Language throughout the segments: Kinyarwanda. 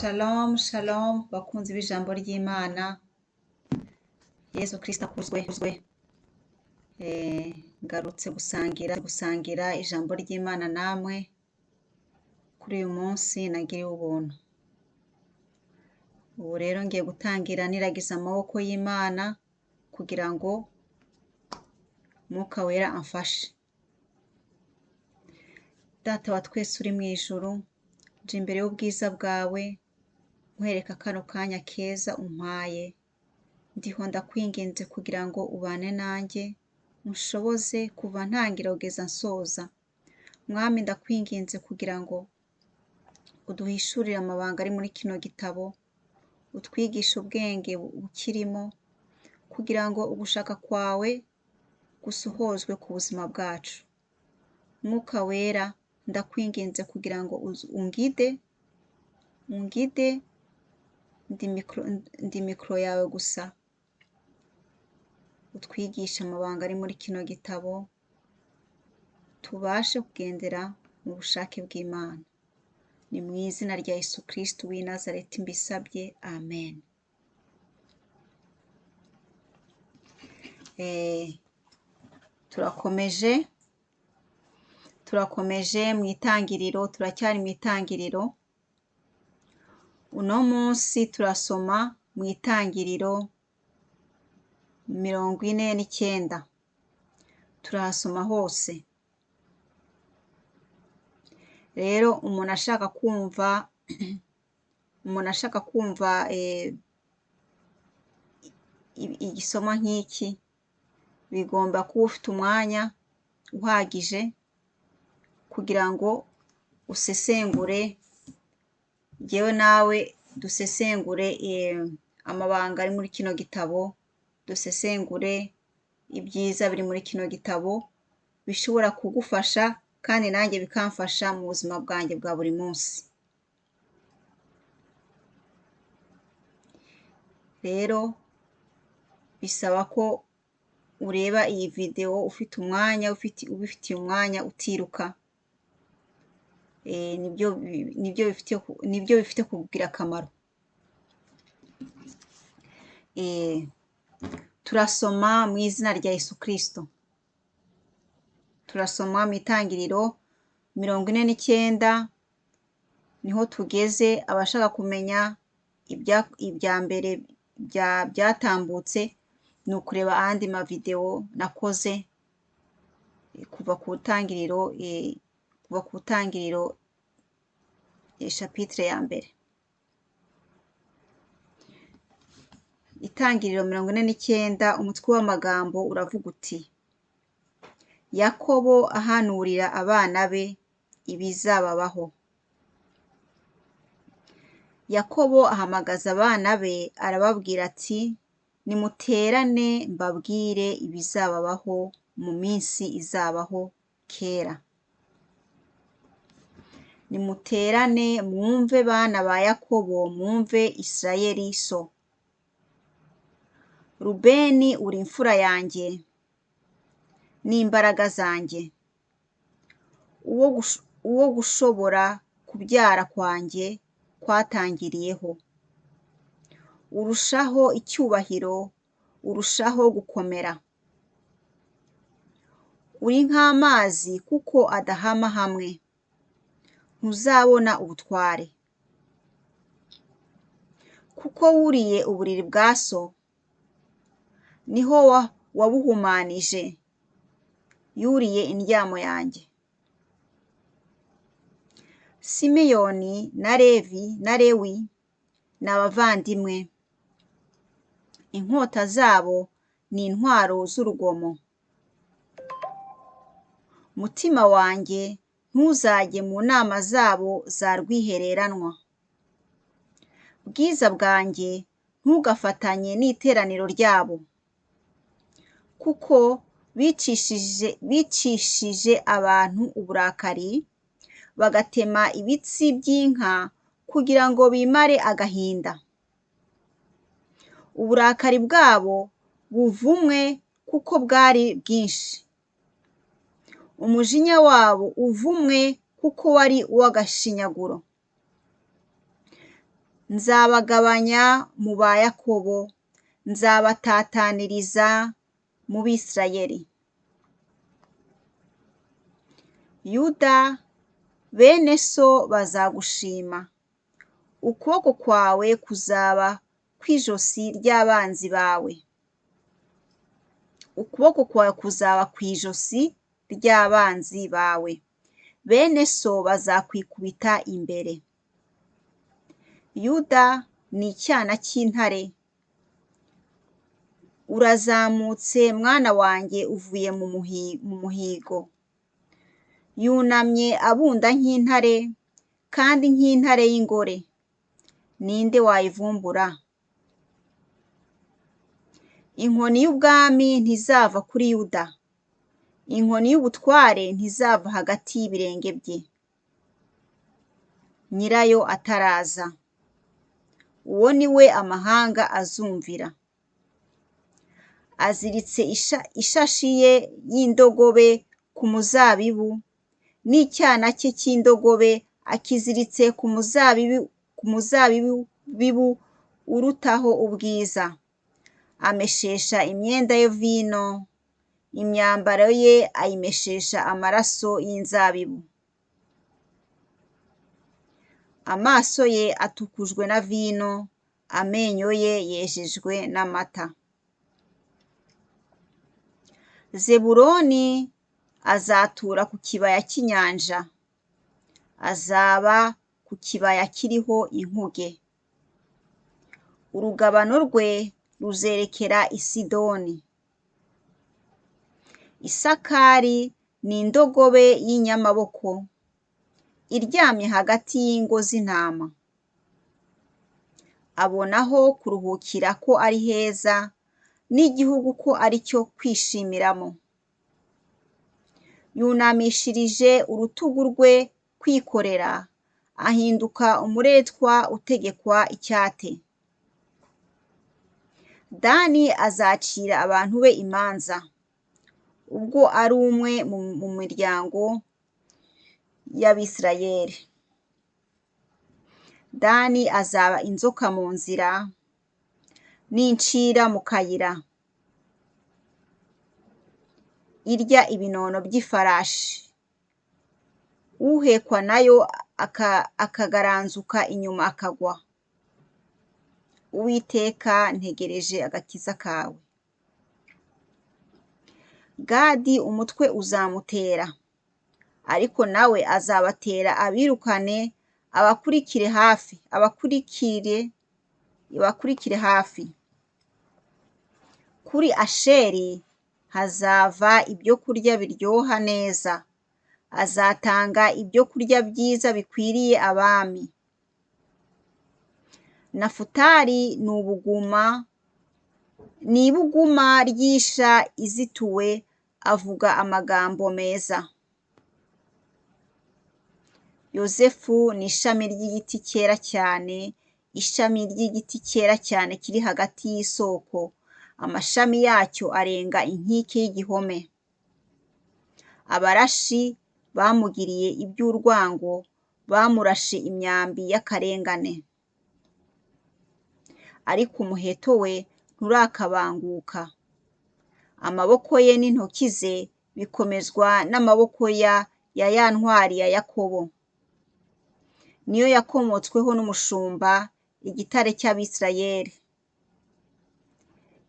Shalom, shalom, bakunzi b'ijambo ry'Imana. Yesu Kristo akuzwe. Ngarutse gusangira ijambo ry'Imana namwe kuri uyu munsi nagiriwe ubuntu. Ubu rero ngiye gutangira niragiza amaboko y'Imana kugira ngo Mwuka Wera amfashe. Data wa twese uri mu ijuru, nje imbere y'ubwiza bwawe, nkwereka kano kanya keza umpaye. Ndiho ndakwinginze kugira ngo ubane nanjye, unshoboze kuva ntangira kugeza nsoza. Mwami ndakwinginze kugira ngo uduhishurire amabanga ari muri kino gitabo, utwigishe ubwenge bukirimo, kugira ngo ugushaka kwawe gusohozwe ku buzima bwacu. Mwuka Wera ndakwinginze kugira ngo ungide, ndi mikoro yawe gusa, utwigishe amabanga ari muri kino gitabo, tubashe kugendera mu bushake bw'Imana. Ni mu izina rya Yesu Kristo w'i Nazareti mbisabye, amen. Turakomeje mu itangiriro, turacyari mu itangiriro. Uno munsi turasoma mu itangiriro 49, turahasoma hose. Rero umuntu ashaka kumva igisoma nk'iki, bigomba kuba ufite umwanya uhagije kugira ngo usesengure, jyewe nawe dusesengure amabanga ari muri kino gitabo, dusesengure ibyiza biri muri kino gitabo bishobora kugufasha kandi nanjye bikamfasha mu buzima bwanjye bwa buri munsi. Rero bisaba ko ureba iyi videwo ufite umwanya, ubifitiye umwanya, utiruka. Nibyo bifite kugira akamaro. Turasoma mu izina rya Yesu Kristo. Turasoma mu itangiriro 49, niho tugeze. Abashaka kumenya ibya mbere byatambutse ni ukureba andi mavidewo nakoze kuva ku tangiriro, chapitre ya mbere. Itangiriro 49, umutwe w'amagambo uravuga uti: Yakobo ahanurira abana be ibizababaho. Yakobo ahamagaza abana be arababwira ati: nimuterane mbabwire ibizababaho mu minsi izabaho kera. Nimuterane mwumve bana ba Yakobo, mwumve Isirayeli so. Rubeni uri imfura yanjye n'imbaraga zanjye, uwo gushobora kubyara kwanjye kwatangiriyeho. Urushaho icyubahiro, urushaho gukomera. Uri nk'amazi kuko adahama hamwe, ntuzabona ubutware. Kuko wuriye uburiri bwa so, niho wabuhumanije, yuriye indyamo yanjye. Simeyoni na Levi na Lewi ni abavandimwe, inkota zabo ni intwaro z'urugomo. Mutima wanjye ntuzajye mu nama zabo za rwihereranwa. Bwiza bwanjye ntugafatanye n'iteraniro ryabo, kuko bicishije abantu uburakari, bagatema ibitsi by'inka kugira ngo bimare agahinda. Uburakari bwabo buvumwe kuko bwari bwinshi, umujinya wabo uvumwe kuko wari uw'agashinyaguro. Nzabagabanya mu ba Yakobo, nzabatataniriza mu Bisirayeli. Yuda, bene so bazagushima, ukuboko kwawe kuzaba kw'ijosi ry'abanzi bawe, ukuboko kwawe kuzaba ku ijosi ry'abanzi bawe, bene so bazakwikubita imbere. Yuda ni icyana cy'intare, urazamutse mwana wanjye uvuye mu muhigo. Yunamye abunda nk'intare kandi nk'intare y'ingore, ninde wayivumbura? Inkoni y'ubwami ntizava kuri Yuda, inkoni y'ubutware ntizava hagati y'ibirenge bye, nyirayo ataraza. Uwo ni we amahanga azumvira. Aziritse ishashi ye y'indogobe ku muzabibu, n'icyana cye cy'indogobe akiziritse ku muzabibu urutaho ubwiza. Ameshesha imyenda ye vino, imyambaro ye ayimeshesha amaraso y'inzabibu. Amaso ye atukujwe na vino, amenyo ye yejejwe n'amata. Zebuloni azatura ku kibaya cy'inyanja, azaba ku kibaya kiriho inkuge. Urugabano rwe ruzerekera i Sidoni. Isakari ni indogobe y'inyamaboko, iryamye hagati y'ingo z'intama. Abona aho kuruhukira ko ari heza, n'igihugu ko ari cyo kwishimiramo. Yunamishirije urutugu rwe kwikorera, ahinduka umuretwa utegekwa icyate. Dani azacira abantu be imanza, ubwo ari umwe mu miryango y'Abisirayeli. Dani azaba inzoka mu nzira, n'incira mu kayira, irya ibinono by'ifarashi, uhekwa nayo akagaranzuka inyuma akagwa. Uwiteka, ntegereje agakiza kawe. Gadi umutwe uzamutera, ariko nawe azabatera abirukane, abakurikire hafi, abakurikire hafi. Kuri Asheri hazava ibyokurya biryoha neza, azatanga ibyokurya byiza bikwiriye abami. Nafutali ni ibuguma ry'isha izituwe, avuga amagambo meza. Yozefu ni ishami ry'igiti cyera cyane, ishami ry'igiti cyera cyane kiri hagati y'isoko, amashami yacyo arenga inkike y'igihome. Abarashi bamugiriye iby'urwango, bamurashe imyambi y'akarengane. Ariko umuheto we nturakabanguka, amaboko ye n'intoki ze bikomezwa n'amaboko ya ya ntwari ya Yakobo, niyo yakomotsweho n'umushumba, igitare cy'Abisirayeli.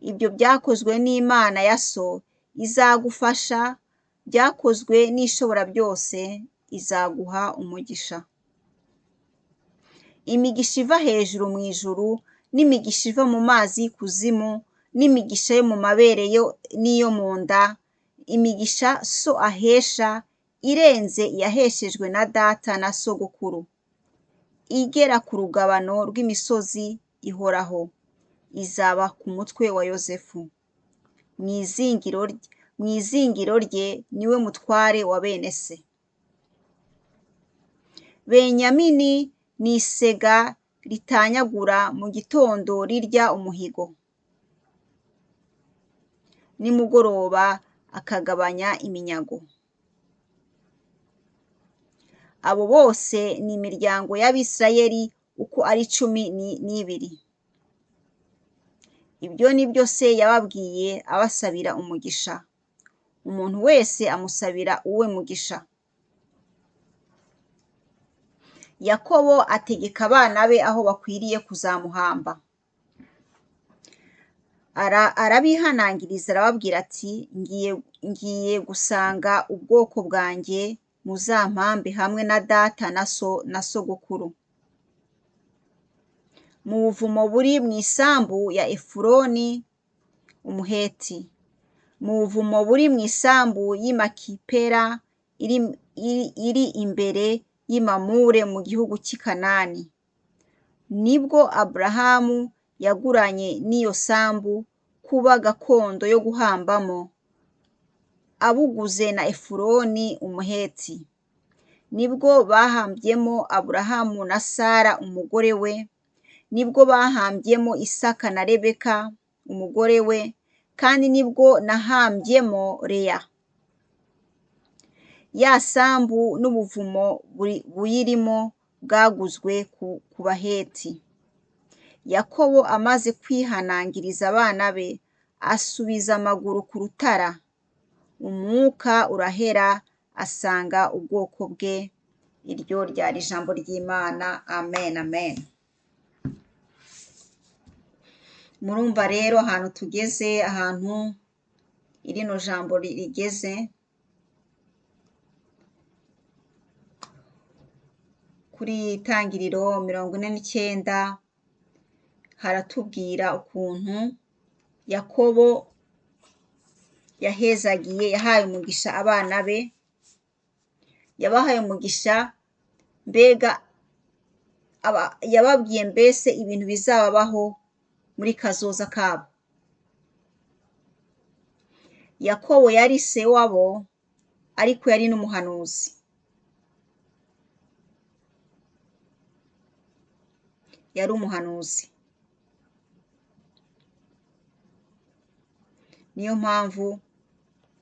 Ibyo byakozwe n'Imana ya so izagufasha, byakozwe n'Ishoborabyose izaguha umugisha. Imigisha iva hejuru mu ijuru, n'imigisha iva mu mazi y'ikuzimu, n'imigisha yo mu mabere n'iyo mu nda, imigisha so ahesha irenze iyaheshejwe na data na sogokuru, igera ku rugabano rw'imisozi ihoraho, izaba ku mutwe wa Yozefu. Mu izingiro rye niwe mutware wa bene se. Benyamini ni isega ritanyagura mu gitondo rirya umuhigo, nimugoroba akagabanya iminyago. Abo bose ni imiryango y'Abisirayeli uko ari 12. Ibyo ni byo se yababwiye abasabira umugisha. Umuntu wese amusabira uwe mugisha. Yakobo ategeka abana be aho bakwiriye kuzamuhamba. Arabihanangiriza arababwira ati ngiye gusanga ubwoko bwanjye, muzampambe hamwe na data na so na sogokuru, mu buvumo buri mu isambu ya Efuroni Umuheti, mu buvumo buri mu isambu y'i Makipela iri imbere y'i Mamure mu gihugu cy'i Kanani. Nibwo Aburahamu yaguranye n'iyo sambu kuba gakondo yo guhambamo, abuguze na Efuroni Umuheti. Nibwo bahambyemo Aburahamu na Sara umugore we, nibwo bahambyemo Isaka na Rebeka umugore we, kandi nibwo nahambyemo Leya. Ya sambu n'ubuvumo buyirimo bwaguzwe ku Baheti. Yakobo amaze kwihanangiriza abana be, asubiza amaguru ku rutara, umwuka urahera, asanga ubwoko bwe. Iryo ryari ijambo ry'Imana. Amen, amen. Murumva rero ahantu tugeze, ahantu rino jambo rigeze, kuri Itangiriro 49 haratubwira ukuntu Yakobo yahezagiye, yahaye umugisha abana be, yabahaye umugisha, mbega yababwiye mbese ibintu bizababaho muri kazoza kabo. Yakobo yari se wabo, ariko yari n'umuhanuzi. Yari umuhanuzi. Niyo mpamvu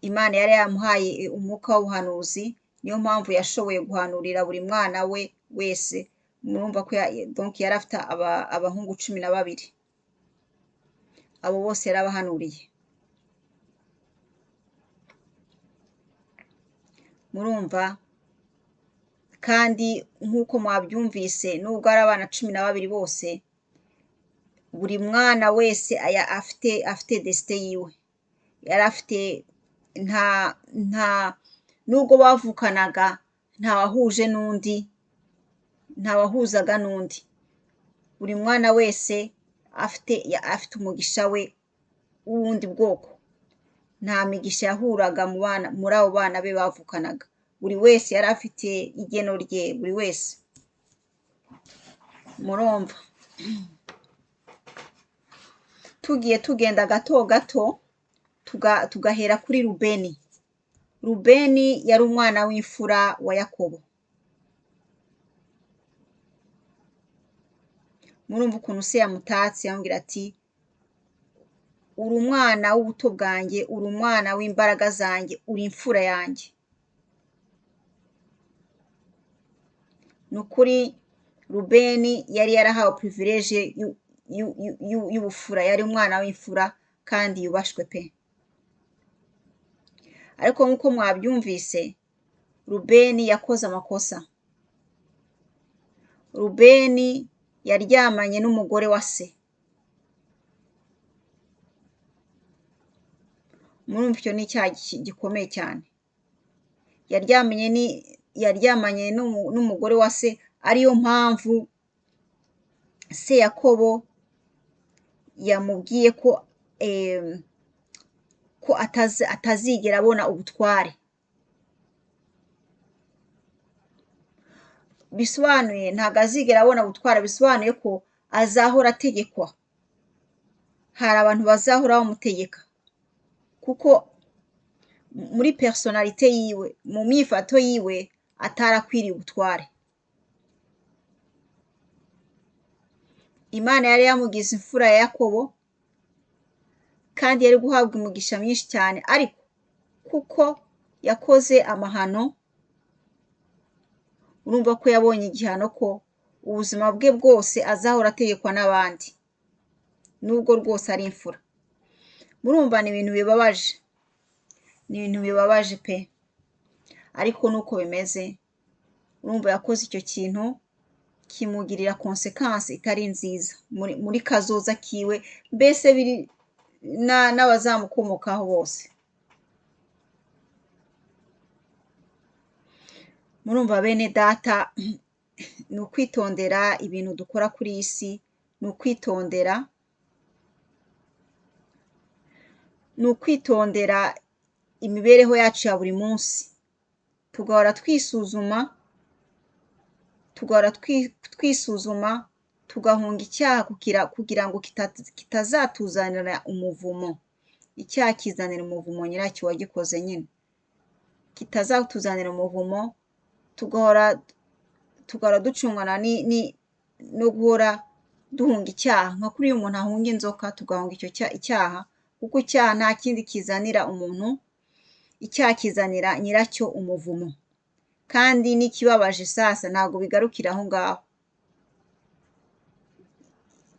Imana yari yamuhaye umwuka w'ubuhanuzi, niyo mpamvu yashoboye guhanurira buri mwana we wese. Murumva ko donc yari afite abahungu 12. Abo bose yarabahanuriye. Murumva kandi nk'uko mwabyumvise, nubwo ari abana 12 bose, buri mwana wese afite desite yiwe. Yari afite nta nubwo bavukanaga, nta wahuje n'undi, nta wahuzaga n'undi. Buri mwana wese afite umugisha we w'ubundi bwoko. Nta migisha yahuraga muri abo bana be bavukanaga. Buri wese yari afite igeno rye, buri wese. Murumva tugiye tugenda gato gato, tugahera kuri Rubeni. Rubeni yari umwana w'imfura wa Yakobo. Murumva ukuntu se yamutatse, yamubwira ati uri umwana w'ubuto bwanjye, uri umwana w'imbaraga zanjye, uri imfura yanjye. Ni ukuri Rubeni yari yarahawe privilege y'ubufura, yari umwana w'imfura kandi yubashwe pe. Ariko nk'uko mwabyumvise, Rubeni yakoze amakosa. Rubeni yaryamanye n'umugore wa se. Murumva icyo ni icyaha gikomeye cyane. Yaryamanye n'umugore wa se, ariyo mpamvu se Yakobo yamubwiye ko atazigera abona ubutware. Bisobanuye ntabwo azigera abona ubutware, bisobanuye ko azahora ategekwa. Hari abantu bazahora bamutegeka, kuko muri personalite yiwe, mu myifato yiwe, atarakwiriye ubutware. Imana yari yamugize imfura ya Yakobo, kandi yari guhabwa umugisha mwinshi cyane, ariko kuko yakoze amahano, urumva ko yabonye igihano ko Ubuzima bwe bwose azahora ategekwa n'abandi, nubwo rwose ari imfura. Murumva ni ibintu bibabaje, ni ibintu bibabaje pe, ariko nuko bimeze. Urumva yakoze icyo kintu kimugirira konsekansi itari nziza muri kazoza kiwe, mbese biri n'abazamukomokaho bose. Murumva bene data, ni ukwitondera ibintu dukora kuri iyi si, ni ukwitondera, ni ukwitondera imibereho yacu ya buri munsi, tugahora twisuzuma, tugahora twisuzuma, tugahunga icyaha kugira ngo kitazatuzanira umuvumo. Icyaha kizanira umuvumo nyiracyo wagikoze nyine, kitazatuzanira umuvumo, tugahora ducungana no guhora duhunga icyaha, nka kuriya umuntu ahunga inzoka, tugahunga icyo icyaha, kuko icyaha nta kindi kizanira umuntu, icyaha kizanira nyiracyo umuvumo. Kandi n'ikibabaje sasa ntabwo bigarukira aho ngaho,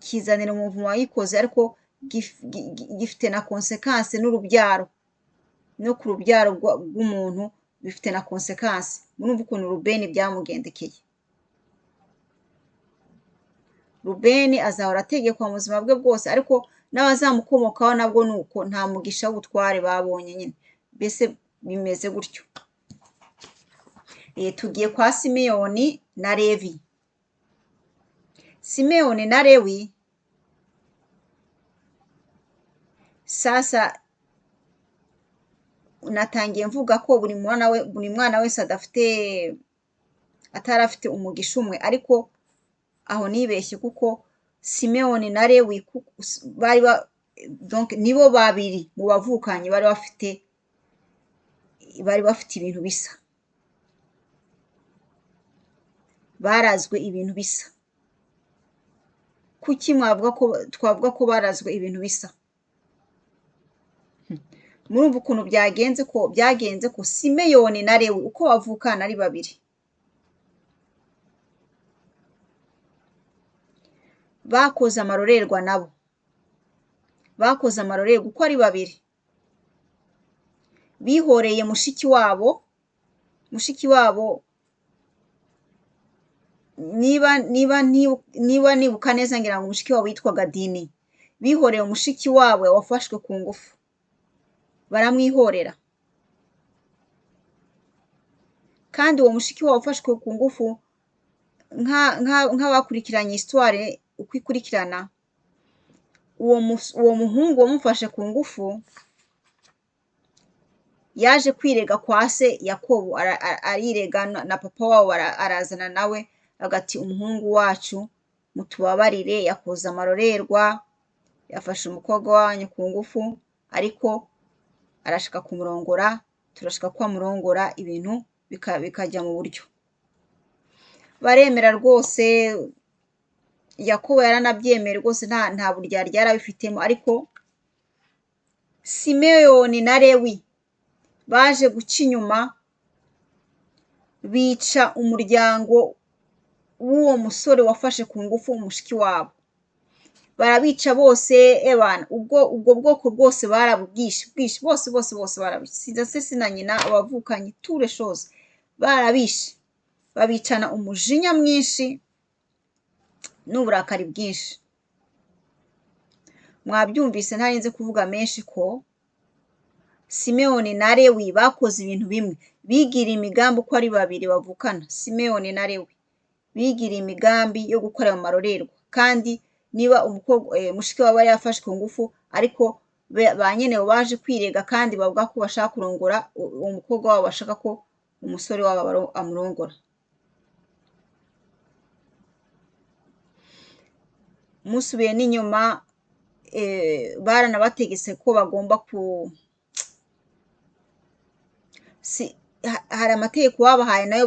kizanira umuvumo wayikoze, ariko gifite na konsekansi n'urubyaro, no ku rubyaro rw'umuntu bifite na konsekansi. Murumva ukuntu Rubeni byamugendekeye. Rubeni azahora ategekwa mu buzima bwe bwose, ariko n'abazamukomokaho nabwo ni uko, nta mugisha w'ubutware babonye nyine, mbese bimeze gutyo. Tugiye kwa Simeyoni na Levi. Simeyoni na Lewi sasa natangiye mvuga ko buri mwana wese adafite, atari afite umugisha umwe, ariko aho nibeshye, kuko Simeyoni na Lewi bari donc nibo babiri mu bavukanyi bari bafite ibintu bisa, barazwe ibintu bisa. Kuki twavuga ko barazwe ibintu bisa? Murumva ukuntu byagenze ko Simeyoni na Lewi uko bavukana ari babiri, bakoze amarorerwa nabo, bakoze amarorerwa uko ari babiri. Bihoreye mushiki wabo, niba nibuka neza ngira ngo mushiki wabo yitwaga Dini. Bihoreye mushiki wabo wafashwe ku ngufu, baramwihorera. Kandi uwo mushiki wabo wafashwe ku ngufu, nk'abakurikiranye histoire uko ikurikirana, uwo muhungu wamufashe ku ngufu yaje kwirega kwa se Yakobo, arirega na papa wabo arazana nawe agati umuhungu wacu mutubabarire, yakoze amarorerwa, yafashe umukobwa wanyu ku ngufu, ariko arashaka kumurongora, turashaka ko amurongora, ibintu bikajya mu buryo. Baremera rwose, Yakobo yaranabyemeye rwose, nta buryarya yarabifitemo. Ariko Simeyoni na Lewi baje guca inyuma, bica umuryango w'uwo musore wafashe ku ngufu mushiki wabo, barabica bose. Ebana ubwo bwoko bwose barabwishe, bose bose bose barabishe, se na nyina abavukanye ture chose barabishe, babicana umujinya mwinshi n'uburakari bwinshi. Mwabyumvise ntarinze kuvuga menshi ko Simeyoni na Lewi bakoze ibintu bimwe, bigira imigambi uko ari babiri bavukana. Simeyoni na Lewi bigira imigambi yo gukora ayo marorerwa, kandi niba umukobwa mushiki wabo yari yafashwe ku ngufu, ariko ba nyenewe baje kwirega kandi bavuga ko bashaka kurongora uwo mukobwa wabo, bashaka ko umusore wabo amurongora. Musubiye n'inyuma, baranabategetse ko bagomba hari amategeko babahaye nayo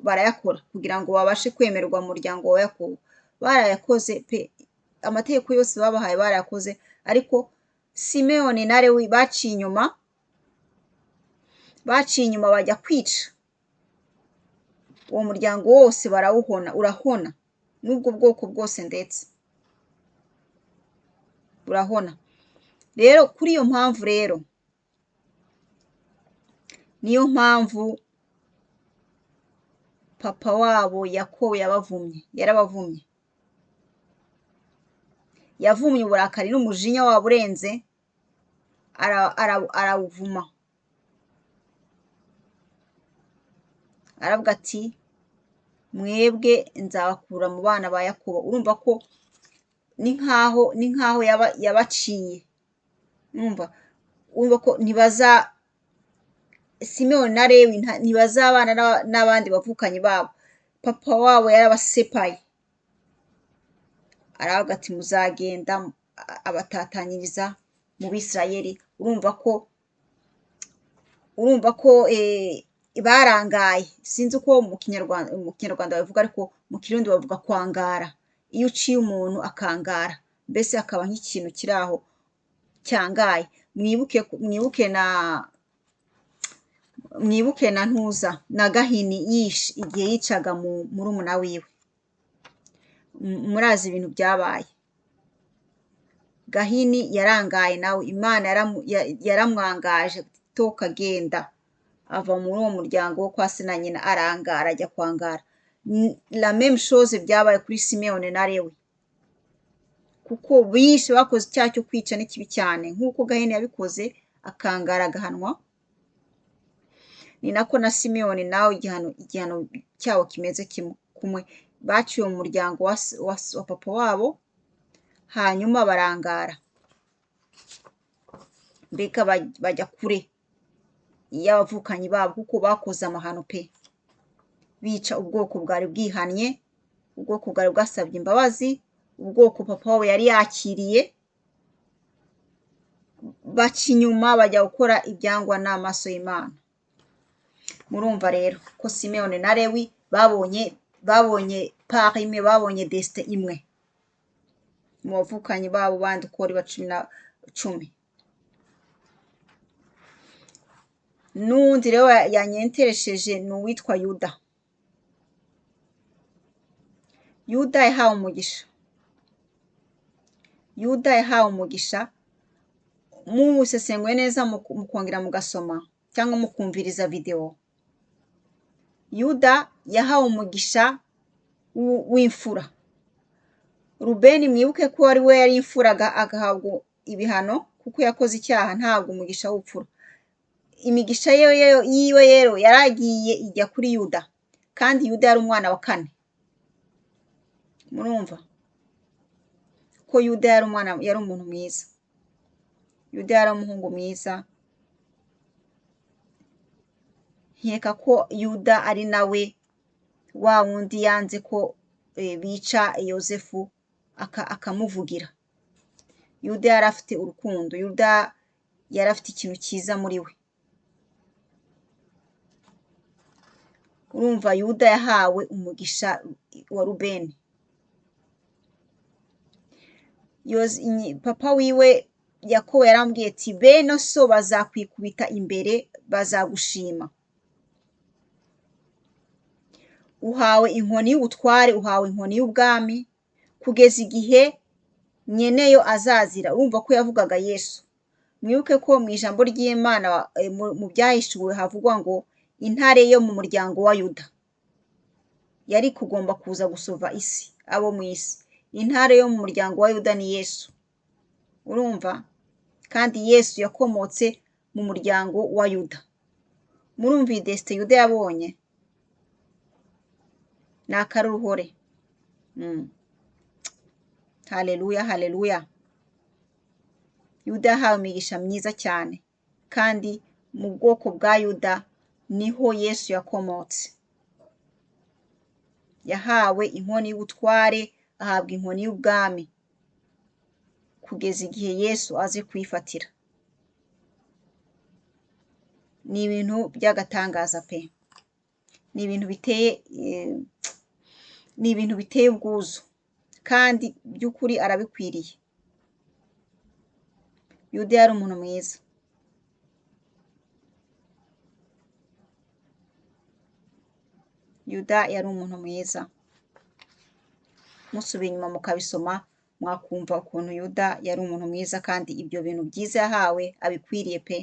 barayakora kugira ngo babashe kwemerwa mu muryango wa Yakobo. Barayakoze pe, amategeko yose babahaye barayakoze, ariko Simeyoni na Lewi baciye inyuma bajya kwica uwo muryango wose, barawuhona, urahona. N'ubwo bwoko bwose ndetse burahona. Rero kuri iyo mpamvu rero, niyo mpamvu papa wabo Yakobo yabavumye, yarabavumye. Yavumye uburakari n'umujinya wabo urenze, arawuvuma. Aravuga ati mwebwe nzabakura mu bana ba Yakobo. Urumva ko ni nkaho yabaciye. Urumva ko ntibaza Simewoni na Lewi ntibazabana n'abandi bavukanyi babo. Papa wabo yarabasepaye, aravuga ati muzagenda, abatatanyiriza mu Bisirayeli. Urumva ko barangaye. Sinzi uko mu Kinyarwanda babivuga, ariko mu Kirundi bavuga kwangara. Iyo uciye umuntu akangara, mbese akaba nk'ikintu kiri aho cyangaye. Mwibuke na Ntuza na Gahini yishe igihe yicaga murumuna wiwe. Murazi ibintu byabaye. Gahini yarangaye nawe, Imana yaramwangaje, toka genda, ava muri uwo muryango wo kwa se na nyina, arangara, ajya kwangara. La même chose byabaye kuri Simewoni na Lewi, kuko bishe, bakoze icyaha cyo kwica ni kibi cyane, nk'uko Gahini yabikoze akangara agahanwa, ni nako na Simewoni nawe igihano cyabo kimeze kumwe. Baciwe mu muryango wa papa wabo, hanyuma barangara, mbega bajya kure y'abavukanyi babo, kuko bakoze amahano pe, bica ubwoko bwari bwihannye, ubwoko bwari bwasabye imbabazi, ubwoko papa wabo yari yakiriye, baca inyuma bajya gukora ibyangwa n'amaso y'Imana. Murumva rero ko Simewoni na Lewi babonye part imwe, babonye destin imwe mu bavukanyi babo bandi uko bari 10. N'uwundi rero yanyenteresheje ni uwitwa Yuda. Yuda yahawe umugisha. Yuda yahawe umugisha, musesenguye neza mukongera mugasoma cyangwa mukumviriza video. Yuda yahawe umugisha w'imfura. Rubeni mwibuke ko ari we yari imfura agahabwa ibihano kuko yakoze icyaha, ntabwo umugisha w'ubupfura. Imigisha yiwe rero yaragiye ijya kuri Yuda, kandi Yuda yari umwana wa 4. Murumva ko Yuda yari umwana, yari umuntu mwiza. Yuda yari umuhungu mwiza. Nkeka ko Yuda ari nawe wa wundi yanze ko bica Yosefu akamuvugira. Yuda yari afite urukundo, Yuda yari afite ikintu cyiza muri we. Urumva Yuda yahawe umugisha wa Rubeni. Papa wiwe Yakobo yarambwiye ati bene so bazakwikubita imbere, bazagushima. Uhawe inkoni y'ubutware, uhawe inkoni y'ubwami, kugeza igihe nyeneyo azazira. Urumva ko yavugaga Yesu. Mwibuke ko mu ijambo ry'Imana mu byahishuwe havugwa ngo intare yo mu muryango wa Yuda yari kugomba kuza gusova isi, abo mu isi. Intare yo mu muryango wa Yuda ni Yesu. Urumva? Kandi Yesu yakomotse mu muryango wa Yuda. Murumva iyi destin Yuda yabonye? Ni akaruhore. Haleluya, haleluya. Yuda yahawe imigisha myiza cyane, kandi mu bwoko bwa Yuda niho Yesu yakomotse. Yahawe inkoni y'ubutware, ahabwa inkoni y'ubwami, kugeza igihe Yesu aze kuyifatira. Ni ibintu by'agatangaza pe. Ni ibintu biteye, ni ibintu biteye ubwuzu, kandi by'ukuri arabikwiriye. Yuda yari umuntu mwiza. Yuda yari umuntu mwiza. Musubiye inyuma mukabisoma mwakumva ukuntu Yuda yari umuntu mwiza kandi ibyo bintu byiza yahawe abikwiriye pe.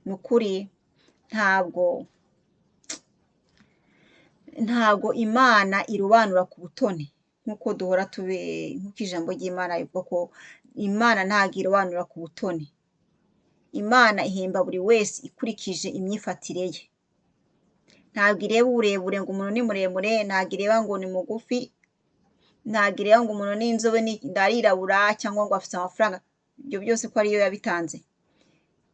Ni ukuri ntabwo Imana irobanura ku butoni nk'uko duhora tube, nk'uko ijambo ry'Imana rivuga ko Imana ntabwo irobanura ku butoni. Imana ihemba buri wese ikurikije imyifatire ye. Ntabwo ireba uburebure ngo umuntu ni muremure, ntabwo ireba ngo ni mugufi, ntabwo ireba ngo umuntu ni inzobe, arirabura cyangwa ngo afite amafaranga, ibyo byose ko ariyo yabitanze.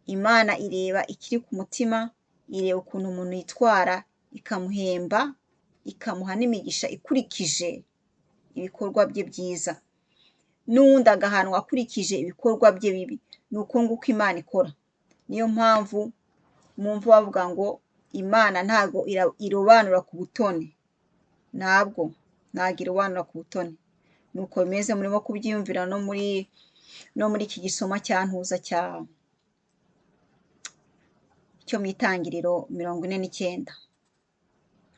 Imana ireba ikiri ku mutima, ireba ukuntu umuntu yitwara, ikamuhemba, ikamuha n'imigisha ikurikije ibikorwa bye byiza, n'uwundi agahanwa akurikije ibikorwa bye bibi. Ni uko nguko Imana ikora. Niyo mpamvu mwumva bavuga ngo Imana ntabwo irobanura ku butoni, ntabwo irobanura ku butoni. Ni uko bimeze, murimo kubyiyumvira no muri iki gisoma cya ntuza cyo mu Itangiriro 49,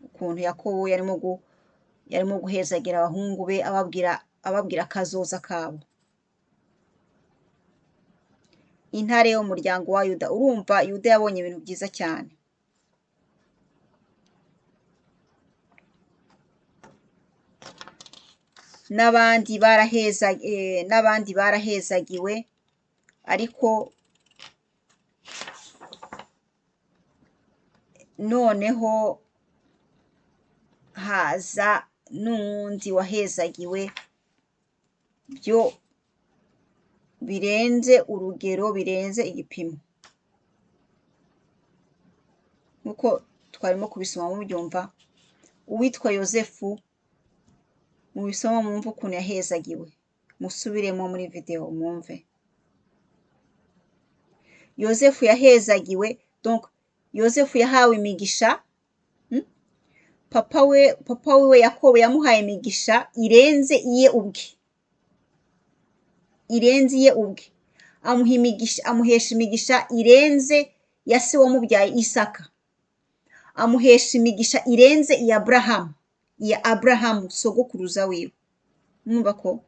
ukuntu Yakobo yarimo guhezagira abahungu be ababwira akazoza kabo. Intare yo mu muryango wa Yuda. Urumva Yuda yabonye ibintu byiza cyane. N'abandi barahezagiwe, ariko noneho haza n'undi wahezagiwe byo birenze urugero, birenze igipimo, nk'uko twarimo kubisoma mubyumva. Uwitwa Yosefu, mubisoma mwumve ukuntu yahezagiwe, musubiremo muri video mwumve. Yosefu yahezagiwe, donc Yosefu yahawe imigisha. Papa we Yakobo yamuhaye imigisha irenze iye ubwe, amuha imigisha, amuhesha imigisha irenze ya se wamubyaye Isaka, amuhesha imigisha irenze iya Abrahamu, sogokuruza wiwe. Mwumva ko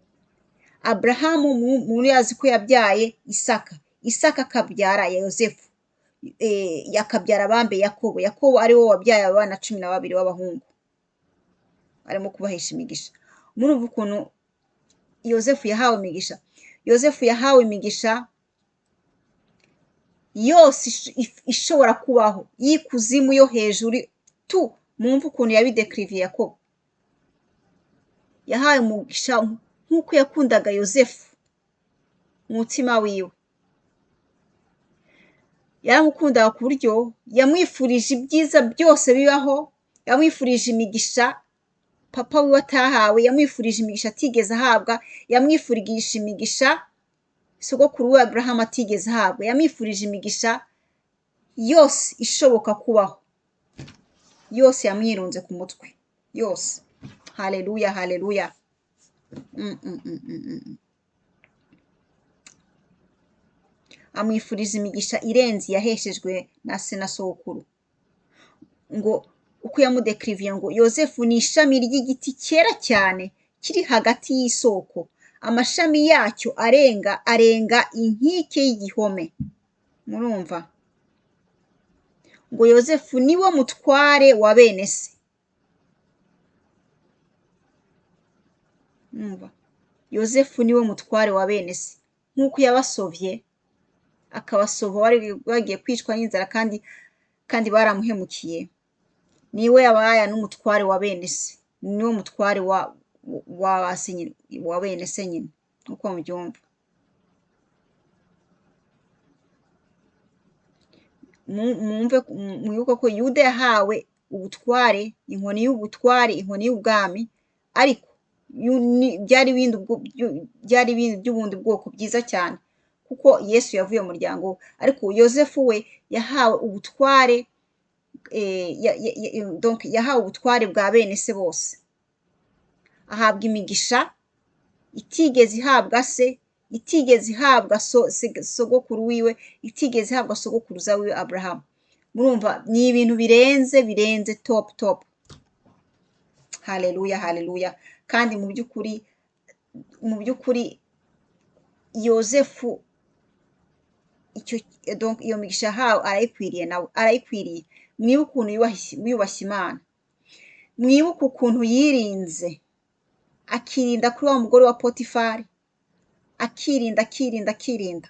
Abrahamu muri azi ko yabyaye Isaka, Isaka akabyara Yosefu, akabyara abambe Yakobo, Yakobo ari we wabyaye abana 12 b'abahungu, arimo kubahesha imigisha. Murumva ukuntu Yosefu yahawe imigisha. Yosefu yahawe imigisha yose ishobora kubaho, y'ikuzimu yo hejuru tu. Mwumva ukuntu yabidekriviye Yakobo. Yahawe umugisha nk'uko yakundaga Yosefu umutima wiwe, yaramukundaga ku buryo yamwifurije ibyiza byose bibaho, yamwifurije imigisha papa wiwe atahawe, yamwifurije imigisha atigeze ahabwa, yamwifurije imigisha sogokuru we Abrahamu atigeze ahabwa, yamwifurije imigisha yose ishoboka kubaho, yose yamwirunze ku mutwe yose. Haleluya, haleluya. Amwifuriza imigisha irenze yaheshejwe na se na sogokuru. Ngo uko yamudekriviye ngo Yosefu ni ishami ry'igiti cyera cyane kiri hagati y'isoko, amashami yacyo arenga inkike y'igihome. Murumva ngo Yosefu niwe mutware wa bene se. Murumva Yosefu niwe mutware wa bene se, nk'uko yabasovye akabasova bari bagiye kwicwa n'inzara kandi baramuhemukiye. Niwe yabaye n'umutware wa bene se, niwe mutware wa bene se nyine, uko mubyumva. Mwumve, mwibuke ko Yuda yahawe ubutware, inkoni y'ubutware, inkoni y'ubwami, ariko byari ibindi by'ubundi bwoko byiza cyane, kuko Yesu yavuye mu muryango. Ariko Yosefu we yahawe ubutware, donc yahawe ubutware bwa bene se bose, ahabwa imigisha itigeze ihabwa se, itigeze ihabwa sogokuru wiwe, itigeze ihabwa sogokuruza wiwe Abrahamu. Murumva ni ibintu birenze top. Haleluya, haleluya. Kandi mu by'ukuri Yozefu icyo donc iyo migisha yahawe arayikwiriye, nawe arayikwiriye. Mwibuke ukuntu yubashye Imana, mwibuke ukuntu yirinze, akirinda kuri wa mugore wa Potifari, akirinda, akirinda, akirinda.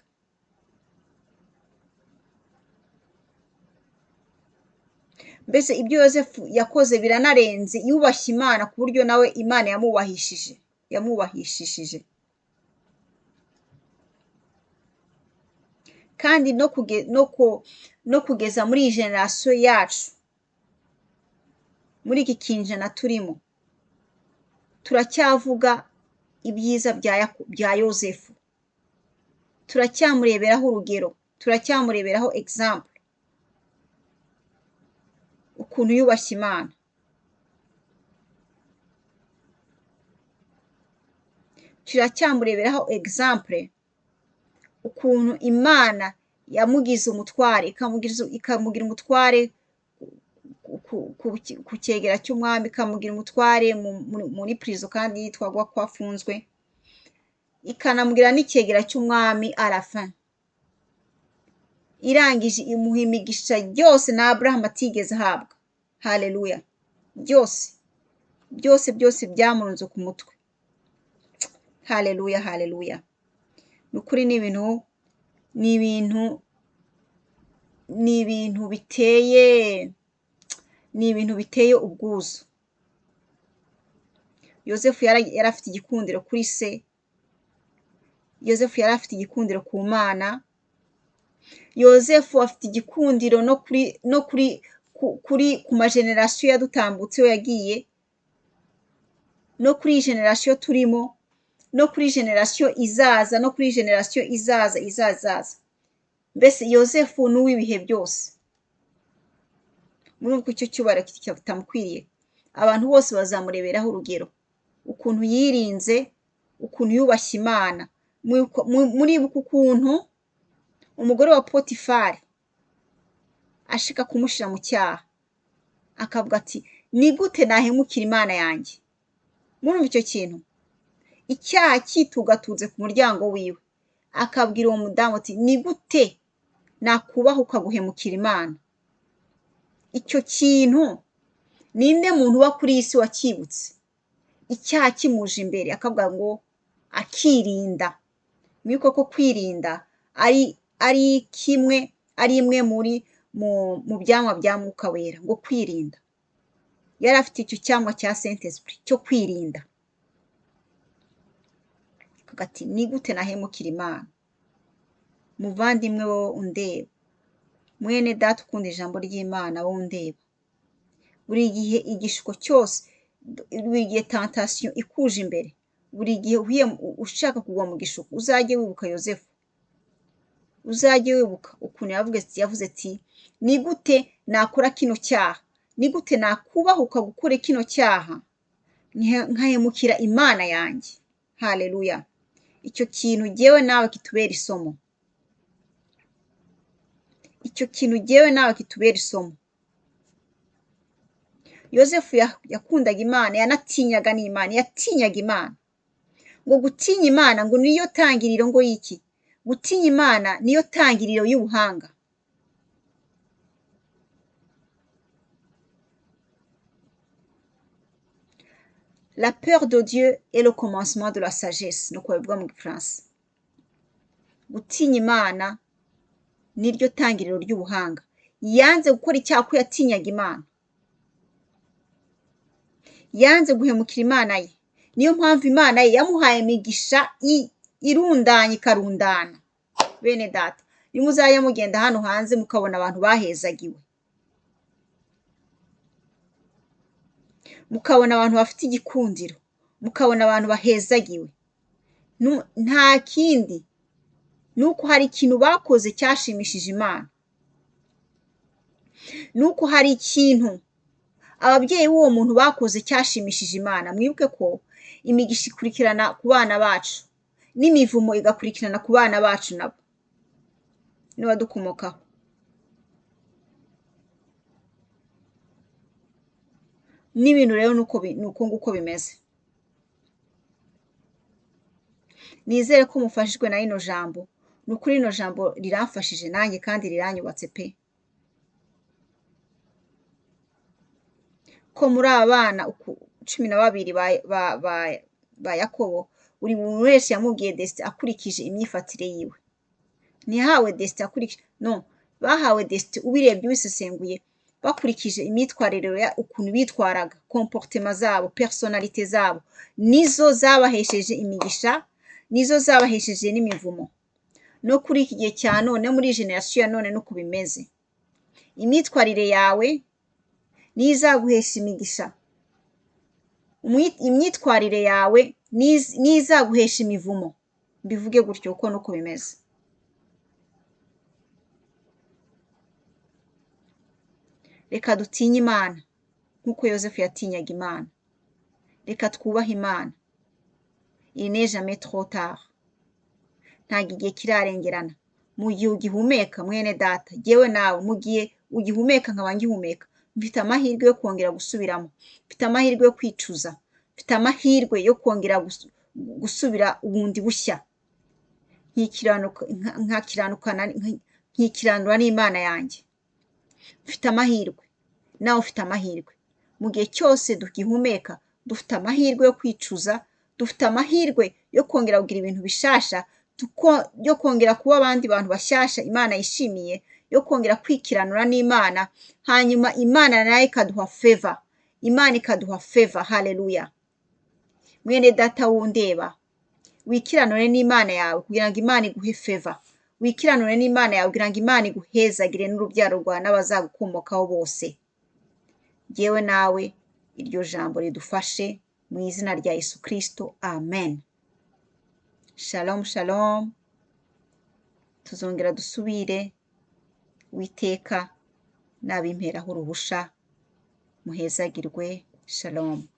Mbese ibyo Yozefu yakoze biranarenze, yubashye Imana ku buryo nawe Imana yamubahishije. Kandi no kugeza muri iyi generasiyo yacu, muri iki kinjana turimo, turacyavuga ibyiza bya Yozefu, turacyamureberaho urugero, turacyamureberaho example, ukuntu yubashye Imana. Turacyamureberaho example ukuntu Imana yamugize umutware, ikamugira umutware ku cyegera cy'umwami, ikamugira umutware muri prison kandi yitwagwa ko afunzwe, ikanamugira n'icyegera cy'umwami à la fin. Irangije imuha imigisha yose na Abraham atigeze ahabwa. Haleluya. Byose byose byose byamurunze ku mutwe. Haleluya, haleluya. Nukuri ni ibintu biteye ubwuzu. Yozefu yari afite igikundiro kuri se, Yozefu yari afite igikundiro ku Mana, Yozefu afite igikundiro no kuri ku magenerasiyo yadutambutseho yagiye, no kuri generasiyo turimo, no kuri generasiyo izaza, no kuri generasiyo izaza izazaza. Mbese Yozefu ni uw'ibihe byose. Muri uko icyo cyubahiro kitamukwiriye, abantu bose bazamureberaho urugero, ukuntu yirinze, ukuntu yubashye Imana. Muribuka ukuntu umugore wa Potifari ashika kumushira mu cyaha, akavuga ati ni gute nahemukira Imana yanjye? Murumva icyo kintu, icyaha cyitugatunze ku muryango wiwe, akabwira uwo mudamu ati ni gute nakubahuka guhemukira Imana? Icyo kintu ninde muntu uba kuri iyi si wakibutse? Icyaha kimuje imbere, akavuga ngo akirinda. Mwibuke ko kwirinda ari kimwe, ari imwe muri mu byamwa bya Mwuka Wera, ngo kwirinda. Yari afite icyo cyamwa cya Saint Esprit cyo kwirinda. Ati ni gute nahemukira Imana? Muvandimwe wowe undeba, mwene data ukunda ijambo ry'Imana wowe undeba, buri gihe igishuko cyose, buri gihe tentation ikuje imbere, buri gihe ushaka kugwa mu gishuko, uzajye wibuka Yozefu, uzajye wibuka ukuntu yavuze ati ni gute nakora kino cyaha? Ni gute nakubahuka gukora kino cyaha nkahemukira Imana yanjye? Haleluya. Icyo kintu jyewe nawe kitubera isomo. Icyo kintu jyewe nawe kitubera isomo. Yozefu yakundaga Imana, yanatinyaga n'Imana, yatinyaga Imana. Ngo gutinya Imana ngo niyo tangiriro ngo y'iki? Gutinya Imana niyo tangiriro y'ubuhanga. La peur de Dieu est le commencement de la sagesse, nuko babivuga mu Gifaransa. Gutinya Imana niryo tangiriro ry'ubuhanga. Yanze gukora icyaha kuko yatinyaga Imana. Yanze guhemukira Imana ye. Niyo mpamvu Imana ye yamuhaye imigisha irundanye ikarundana. Bene data, nimuzajya mugenda hano hanze mukabona abantu bahezagiwe, mukabona abantu bafite igikundiro, mukabona abantu bahezagiwe, nta kindi nuko hari ikintu bakoze cyashimishije Imana, nuko hari ikintu ababyeyi b'uwo muntu bakoze cyashimishije Imana. Mwibuke ko imigisha ikurikirana ku bana bacu, n'imivumo igakurikirana ku bana bacu nabo n'abadukomokaho. N'ibintu rero nuko nguko bimeze. Nizere ko mufashijwe na rino jambo. Ni ukuri rino jambo riramfashije nanjye kandi riranyubatse pe. Ko muri aba bana 12 ba Yakobo, buri muntu wese yamubwiye destin akurikije imyifatire yiwe. Ntiyahawe destin akurikije, no, bahawe destin ubirebye ubisesenguye bakurikije imyitwarire ukuntu bitwaraga, comportement zabo, personnalité zabo, nizo zabahesheje imigisha, nizo zabahesheje n'imivumo. No kuri iki gihe cya none, muri generation ya none nuko bimeze. Imyitwarire yawe niyo izaguhesha imigisha, imyitwarire yawe niyo izaguhesha imivumo. Mbivuge gutyo kuko nuko bimeze. Reka dutinye Imana nk'uko Yosefu yatinyaga Imana. Reka twubahe Imana. Il n'est jamais trop tard. Ntabwo igihe kirarengerana. Mu gihe ugihumeka mwene data, jyewe nawe mu gihe ugihumeka nkaba ngihumeka, mfite amahirwe yo kongera gusubiramo, mfite amahirwe yo kwicuza, mfite amahirwe yo kongera gusubira bundi bushya, nkikiranura n'Imana yanjye. Mfite amahirwe, nawe ufite amahirwe. Mu gihe cyose dugihumeka, dufite amahirwe yo kwicuza, dufite amahirwe yo kongera kugira ibintu bishasha, yo kongera kuba abandi bantu bashyashya Imana yishimiye, yo kongera kwikiranura n'Imana, hanyuma Imana nayo ikaduha favor, Imana ikaduha favor. Haleluya. Mwene data wundeba, wikiranure n'Imana yawe kugira ngo Imana iguhe favor. Wikiranure n'Imana yawe kugira ngo Imana iguhezagire n'urubyaro rwawe n'abazagukomokaho bose. Jyewe nawe iryo jambo ridufashe mu izina rya Yesu Kristo, amen. Shalom shalom. Tuzongera dusubire. Uwiteka nabimperaho uruhusha, muhezagirwe. Shalom.